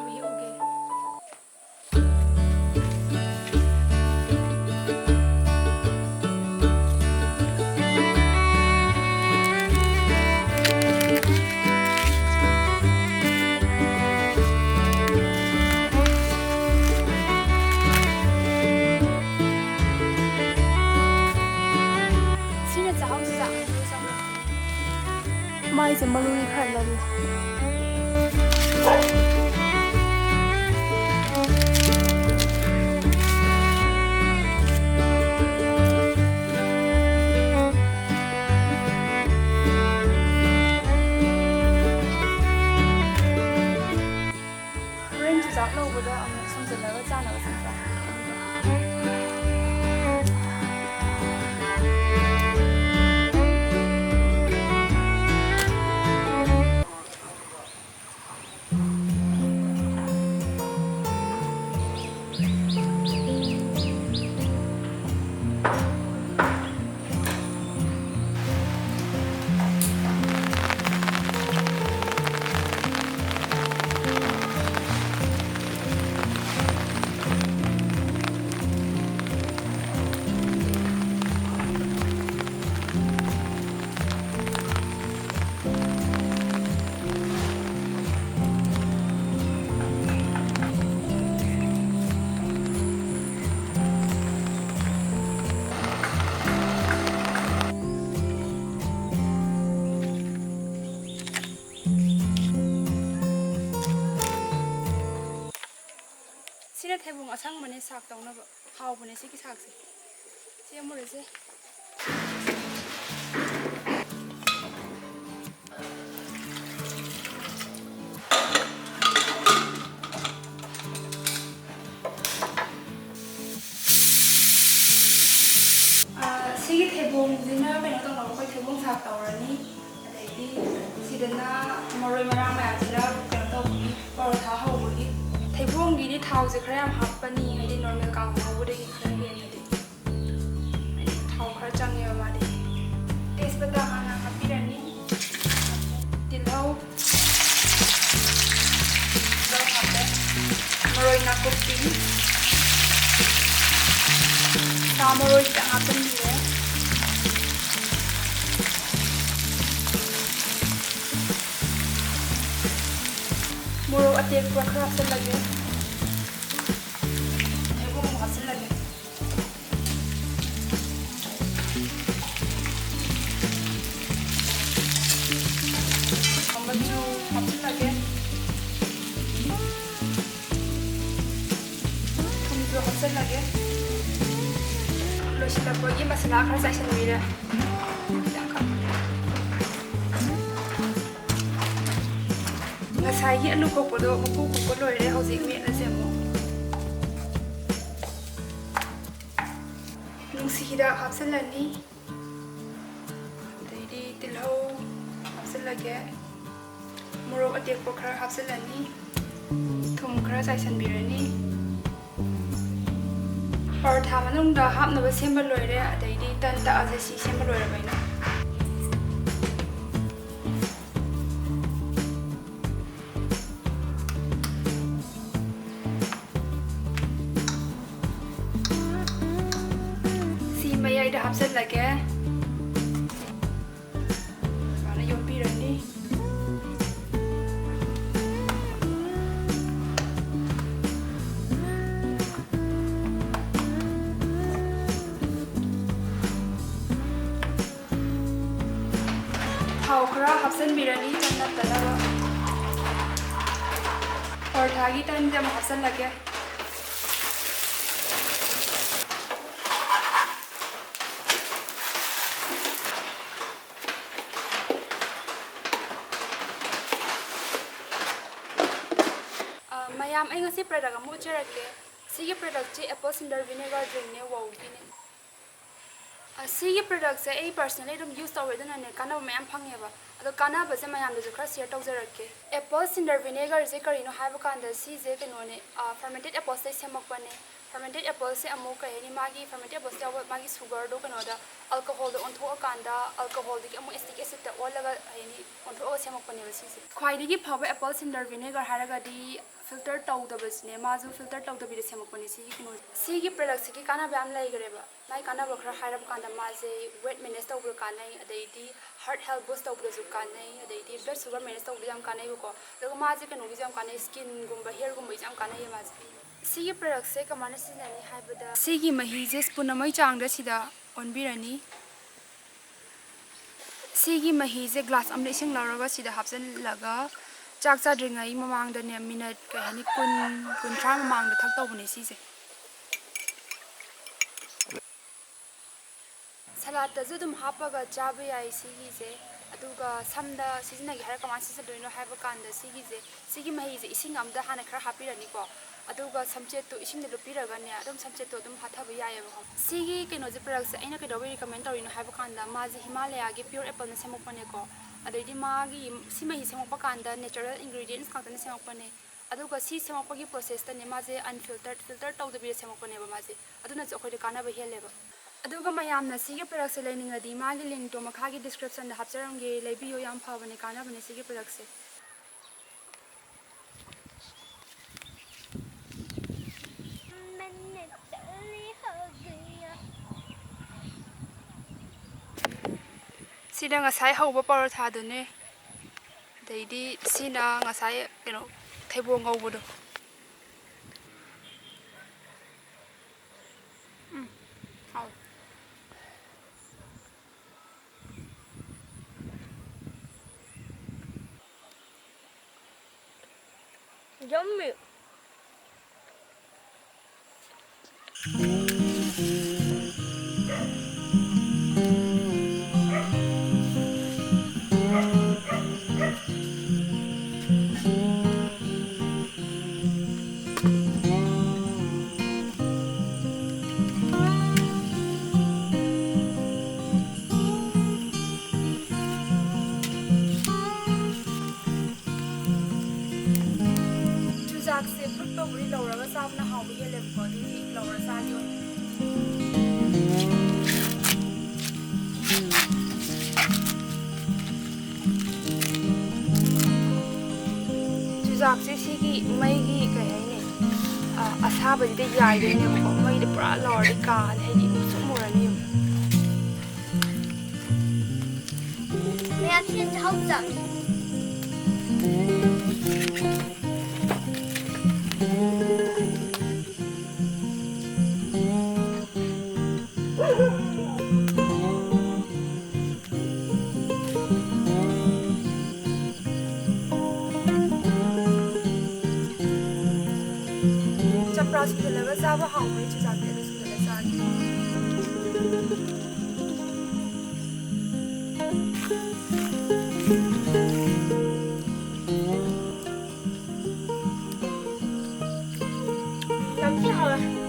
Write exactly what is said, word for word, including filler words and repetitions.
ꯃꯍꯤ ꯎꯒꯦ꯫ ꯁꯤꯅ ꯆꯥꯛꯍꯥꯎ ꯆꯨꯖꯥꯛ꯫ ꯃꯥꯏꯁꯦ ꯃꯔꯨ ꯈꯔ ꯂꯧꯏ꯫ ꯍꯣꯔꯦꯟ ꯆꯨꯖꯥꯛ ꯂꯧꯕꯗ ꯑꯃꯨꯛ ꯁꯨꯝꯖꯤꯜꯂꯒ ꯆꯥꯅꯕ ꯆꯠꯄ꯫ ꯁꯤꯅ ꯊꯩꯕꯣꯡ ꯑꯁꯪꯕꯅꯦ ꯁꯥꯛ ꯇꯧꯅꯕ꯫ ꯍꯥꯎꯕꯅꯦ ꯁꯤꯒꯤ ꯁꯥꯛꯁꯦ꯫ ꯁꯦꯝꯃꯨꯔꯁꯦ꯫ ꯑꯥ, ꯁꯤꯒꯤ ꯊꯩꯕꯣꯡꯁꯤꯅ ꯀꯩꯅꯣ ꯇꯧꯅꯕ ꯑꯩꯈꯣꯏ ꯊꯩꯕꯣꯡ ꯁꯥꯛ ꯇꯧꯔꯅꯤ꯫ ꯑꯗꯩꯗꯤ ꯁꯤꯗꯅ ꯃꯔꯣꯏ ꯃꯔꯥꯡ ꯃꯌꯥꯝꯁꯤꯅ ꯀꯩꯅꯣ ꯇꯧꯕꯒꯤ, ꯄꯔꯣꯊꯥ ꯍꯧꯕꯒꯤ꯫ ꯊꯩꯕꯣꯡꯒꯤꯗꯤ ꯊꯥꯎꯁꯦ ꯈꯔ ꯌꯥꯝ ꯍꯥꯞꯄꯅꯤ, ꯍꯥꯏꯗꯤ ꯅꯣꯔꯃꯦꯜ ꯀꯥꯡꯍꯧ ꯉꯧꯕꯗꯒꯤ ꯈꯔ ꯍꯦꯟꯅꯗꯤ꯫ ꯍꯥꯏꯗꯤ ꯊꯥꯎ ꯈꯔ ꯆꯪꯉꯦꯕ ꯃꯥꯗꯤ꯫ ꯇꯦꯖꯄꯇꯥ ꯍꯥꯟꯅ ꯍꯥꯞꯄꯤꯔꯅꯤ꯫ ꯇꯤꯜꯍꯧ꯫ ꯇꯤꯜꯍꯧ ꯍꯥꯞꯄ ꯃꯔꯣꯏ ꯅꯥꯀꯨꯞꯄꯤ, ꯁꯥ ꯃꯔꯣꯏ ꯈꯤꯇꯪ ꯍꯥꯞꯆꯤꯟꯕꯤꯔꯦ꯫ ꯃꯣꯔꯣꯛ ꯑꯇꯦꯛꯄ ꯈꯔ ꯍꯥꯞꯆꯤꯜꯂꯒꯦ꯫ ꯊꯩꯕꯣꯡ ꯑꯃꯨꯛ ꯍꯥꯞꯆꯤꯜꯂꯒꯦ꯫ ꯃꯆꯨ ꯍꯥꯞꯆꯤꯜꯂꯒꯦ꯫ ꯊꯨꯝꯁꯨ ꯍꯥꯞꯆꯤꯜꯂꯒꯦ꯫ ꯂꯣꯏꯁꯤꯜꯂꯛꯄꯒꯤ ꯃꯁꯥꯂꯥ ꯈꯔ ꯆꯥꯏꯁꯤꯟꯕꯤꯔꯦ꯫ ꯈꯤꯇꯪꯈꯛ꯫ ꯉꯁꯥꯏꯒꯤ ꯑꯂꯨ ꯀꯣꯛꯄꯗꯣ ꯃꯀꯨ ꯈꯣꯛꯄ ꯂꯣꯏꯔꯦ꯫ ꯍꯧꯖꯤꯛ ꯃꯦꯠꯂꯁꯦ ꯑꯃꯨꯛ꯫ ꯅꯨꯡꯁꯤ ꯍꯤꯗꯥꯛ ꯍꯥꯞꯆꯤꯜꯂꯅꯤ꯫ ꯑꯗꯩꯗꯤ ꯇꯤꯜꯍꯧ ꯍꯥꯞꯆꯤꯜꯂꯒꯦ꯫ ꯃꯣꯔꯣꯛ ꯑꯇꯦꯛꯄ ꯈꯔ ꯍꯥꯞꯆꯤꯜꯂꯅꯤ꯫ ꯊꯨꯝ ꯈꯔ ꯆꯥꯏꯁꯤꯟꯕꯤꯔꯅꯤ꯫ ꯄꯔꯊꯥ ꯃꯅꯨꯡꯗ ꯍꯥꯞꯅꯕ ꯁꯦꯝꯕ ꯂꯣꯏꯔꯦ꯫ ꯑꯗꯩꯗꯤ ꯇꯟ ꯇꯛꯑꯁꯦ, ꯁꯤ ꯁꯦꯝꯕ ꯂꯣꯏꯔꯕꯅꯤꯅ꯫ ꯁꯤ ꯃꯌꯥꯏꯗ ꯍꯥꯞꯆꯤꯜꯂꯒꯦ꯫ ꯁꯨꯃꯥꯏꯅ ꯌꯣꯝꯕꯤꯔꯅꯤ꯫ ꯊꯥꯎ ꯈꯔ ꯍꯥꯞꯆꯤꯟꯕꯤꯔꯅꯤ ꯇꯟ ꯅꯞꯇꯅꯕ꯫ ꯄꯔꯊꯥꯒꯤ ꯇꯟꯁꯦ ꯑꯃꯨꯛ ꯍꯥꯞꯆꯤꯜꯂꯒꯦ꯫ ꯑ, ꯃꯌꯥꯝ, ꯑꯩ ꯉꯁꯤ product ꯑꯃ ꯎꯠꯆꯔꯛꯀꯦ꯫ ꯁꯤꯒꯤ productꯁꯦ apple cider vinegar drinkꯅꯦ, ꯋꯥꯎꯒꯤꯅꯦ꯫ ꯑ, ꯁꯤꯒꯤ productꯁꯦ ꯑꯩ personally ꯑꯗꯨꯝ use ꯇꯧꯋꯦ, ꯑꯗꯨꯅꯅꯦ ꯀꯥꯟꯅꯕ ꯃꯌꯥꯝ ꯐꯪꯉꯦꯕ꯫ ꯑꯗꯣ ꯀꯥꯟꯅꯕꯁꯦ ꯃꯌꯥꯝꯗꯁꯨ ꯈꯔ share ꯇꯧꯖꯔꯛꯀꯦ꯫ Apple cider vinegar ꯁꯦ ꯀꯔꯤꯅꯣ ꯍꯥꯏꯕ ꯀꯥꯟꯗ, ꯁꯤꯁꯦ ꯀꯩꯅꯣꯅꯦ, ꯑ, fermented apples ꯇꯩ ꯁꯦꯝꯃꯛꯄꯅꯦ꯫ Fermented apples ꯁꯦ ꯑꯃꯨꯛ, ꯀꯩ ꯍꯥꯏꯅꯤ, ꯃꯥꯒꯤ fermented apples ꯇ ꯌꯥꯎꯕ ꯃꯥꯒꯤ sugar ꯗꯣ ꯀꯩꯅꯣꯗ, alcohol ꯗ ꯑꯣꯟꯊꯣꯛꯑꯀꯥꯟꯗ, alcohol ꯗꯒꯤ ꯑꯃꯨꯛ acetic acid ꯇ ꯑꯣꯜꯂꯒ, ꯀꯩ ꯍꯥꯏꯅꯤ, ꯑꯣꯟꯊꯣꯛꯑꯒ ꯁꯦꯝꯃꯛꯄꯅꯦꯕ ꯁꯤꯁꯦ꯫ ꯈ꯭ꯋꯥꯏꯗꯒꯤ ꯐꯕ apple cider vinegar ꯍꯥꯏꯔꯒꯗꯤ filter ꯇꯧꯗꯕꯁꯤꯅꯦ꯫ ꯃꯥꯁꯨ filter ꯇꯧꯗꯕꯤꯗ ꯁꯦꯝꯃꯛꯄꯅꯦ ꯁꯤꯒꯤ ꯀꯩꯅꯣꯁꯦ꯫ ꯁꯤꯒꯤ product ꯁꯤꯒꯤ ꯀꯥꯟꯅꯕ ꯌꯥꯝ ꯂꯩꯈ꯭ꯔꯦꯕ꯫ ꯃꯥꯏ ꯀꯥꯟꯅꯕ ꯈꯔ ꯍꯥꯏꯔꯕ ꯀꯥꯟꯗ, ꯃꯥꯁꯦ weight manage ꯇꯧꯕꯗ ꯀꯥꯟꯅꯩ, ꯑꯗꯩꯗꯤ heart health boost ꯇꯧꯕꯗꯁꯨ ꯀꯥꯟꯅꯩ, ꯑꯗꯩꯗꯤ blood sugar manage ꯇꯧꯕꯗ ꯌꯥꯝ ꯀꯥꯟꯅꯩꯕꯀꯣ꯫ ꯑꯗꯨꯒ ꯃꯥꯁꯦ ꯀꯩꯅꯣꯒꯤꯁꯨ ꯌꯥꯝ ꯀꯥꯟꯅꯩ, skin ꯒꯨꯝꯕ, hair ꯒꯨꯝꯕꯒꯤꯁꯨ ꯌꯥꯝ ꯀꯥꯟꯅꯩꯌꯦ ꯃꯥꯁꯦ꯫ ꯁꯤꯒꯤ product ꯁꯦ ꯀꯃꯥꯏꯅ ꯁꯤꯖꯤꯟꯅꯅꯤ ꯍꯥꯏꯕꯗ, ꯁꯤꯒꯤ ꯃꯍꯤꯁꯦ spoon ꯑꯃꯒꯤ ꯆꯥꯡꯗ ꯁꯤꯗ ꯑꯣꯟꯕꯤꯔꯅꯤ꯫ ꯁꯤꯒꯤ ꯃꯍꯤꯁꯦ glass ꯑꯃꯗ ꯏꯁꯤꯡ ꯂꯧꯔꯒ ꯁꯤꯗ ꯍꯥꯞꯆꯤꯜꯂꯒ, ꯆꯥꯛ ꯆꯥꯗ꯭ꯔꯤꯉꯩ ꯃꯃꯥꯡꯗꯅꯦ, minute, ꯀꯩ ꯍꯥꯏꯅꯤ, ꯀꯨꯟ, ꯀꯨꯟꯊ꯭ꯔꯥ ꯃꯃꯥꯡꯗ ꯊꯛꯇꯧꯕꯅꯦ ꯁꯤꯁꯦ꯫ Salad ꯇꯁꯨ ꯑꯗꯨꯝ ꯍꯥꯞꯄꯒ ꯆꯥꯕ ꯌꯥꯏ ꯁꯤꯒꯤꯁꯦ꯫ ꯑꯗꯨꯒ ꯁꯝꯗ ꯁꯤꯖꯤꯟꯅꯒꯦ ꯍꯥꯏꯔ ꯀꯃꯥꯏꯅ ꯁꯤꯖꯤꯟꯅꯗꯣꯏꯅꯣ ꯍꯥꯏꯕ ꯀꯥꯟꯗ, ꯁꯤꯒꯤꯁꯦ, ꯁꯤꯒꯤ ꯃꯍꯤꯁꯦ ꯏꯁꯤꯡ ꯑꯝꯗ ꯍꯥꯟꯅ ꯈꯔ ꯍꯥꯞꯄꯤꯔꯅꯤꯀꯣ꯫ ꯑꯗꯨꯒ ꯁꯝꯆꯦꯠꯇꯣ ꯏꯁꯤꯡꯗ ꯂꯨꯞꯄꯤꯔꯒꯅꯦ, ꯑꯗꯨꯝ ꯁꯝꯆꯦꯠꯇꯣ ꯑꯗꯨꯝ ꯍꯥꯠꯊꯕ ꯌꯥꯏꯑꯕꯀꯣ꯫ ꯁꯤꯒꯤ ꯀꯩꯅꯣꯁꯦ, product ꯁꯦ ꯑꯩꯅ ꯀꯩꯗꯧꯕꯩ recommend ꯇꯧꯔꯤꯅꯣ ꯍꯥꯏꯕ ꯀꯥꯟꯗ, ꯃꯥꯁꯦ Himalaya ꯒꯤ pure apple ꯅ ꯁꯦꯝꯃꯛꯄꯅꯦꯀꯣ꯫ ꯑꯗꯩꯗꯤ ꯃꯥꯒꯤ ꯁꯤ ꯃꯍꯤ ꯁꯦꯝꯃꯛꯄ ꯀꯥꯟꯗ natural ingredients ꯉꯥꯛꯇꯅ ꯁꯦꯝꯃꯛꯄꯅꯦ꯫ ꯑꯗꯨꯒ ꯁꯤ ꯁꯦꯝꯃꯛꯄꯒꯤ process ꯇꯅꯦ, ꯃꯥꯁꯦ unfiltered, filter ꯇꯧꯗꯕꯤꯗ ꯁꯦꯝꯃꯛꯄꯅꯦꯕ ꯃꯥꯁꯦ꯫ ꯑꯗꯨꯅꯁꯨ ꯑꯩꯈꯣꯏꯗ ꯀꯥꯟꯅꯕ ꯍꯦꯜꯂꯦꯕ꯫ ꯑꯗꯨꯒ ꯃꯌꯥꯝꯅ ꯁꯤꯒꯤ product ꯁꯦ ꯂꯩꯅꯤꯡꯉꯗꯤ, ꯃꯥꯒꯤ link ꯇꯣ ꯃꯈꯥꯒꯤ description ꯗ ꯍꯥꯞꯆꯔꯝꯒꯦ, ꯂꯩꯕꯤꯌꯣ, ꯌꯥꯝ ꯐꯕꯅꯦ, ꯀꯥꯟꯅꯕꯅꯦ ꯁꯤꯒꯤ product ꯁꯦ꯫ ꯁꯤꯅ ꯉꯁꯥꯏ ꯍꯧꯕ ꯄꯔꯣꯊꯥꯗꯨꯅꯦ꯫ ꯑꯗꯩꯗꯤ ꯁꯤꯅ ꯉꯁꯥꯏ ꯀꯩꯅꯣ, ꯊꯩꯕꯣꯡ ꯉꯧꯕꯗꯣ꯫ ꯎꯝ, ꯍꯥꯎꯋꯦ꯫ Yummy. ꯁꯦ ꯐꯨꯠꯄꯕꯨꯗꯤ ꯂꯧꯔꯒ ꯆꯥꯕꯅ ꯍꯥꯎꯕ ꯍꯦꯜꯂꯦꯕꯀꯣ, ꯑꯗꯨꯒꯤ ꯂꯧꯔ ꯆꯥꯒꯦ ꯑꯣꯏꯅ꯫ ꯆꯨꯖꯥꯛꯁꯦ ꯁꯤꯒꯤ ꯃꯩꯒꯤ ꯀꯩ ꯍꯥꯏꯅꯤ, ꯑ, ꯑꯁꯥꯕꯁꯤꯗ ꯌꯥꯏꯗꯣꯏꯅꯦꯕꯀꯣ꯫ ꯃꯩꯗ ꯄꯨꯔꯥ ꯂꯧꯔꯗꯤ ꯀꯥꯅꯤ, ꯍꯥꯏꯗꯤ ꯃꯨꯁꯨꯛ ꯃꯨꯔꯅꯤ꯫ ꯃꯌꯥꯝ ꯁꯤꯅ ꯆꯥꯍꯧ ꯆꯥꯕꯅꯤ꯫ ꯆꯝꯄ꯭ꯔꯥ ꯁꯨꯝꯖꯤꯜꯂꯒ ꯆꯥꯕ ꯍꯥꯎꯕꯅꯦ, ꯆꯨꯖꯥꯛꯇꯤ ꯑꯗꯨ ꯁꯨꯝꯖꯤꯜꯂ ꯆꯥꯒꯦ꯫ ꯌꯥꯝ ꯊꯤ ꯍꯥꯎꯋꯦ꯫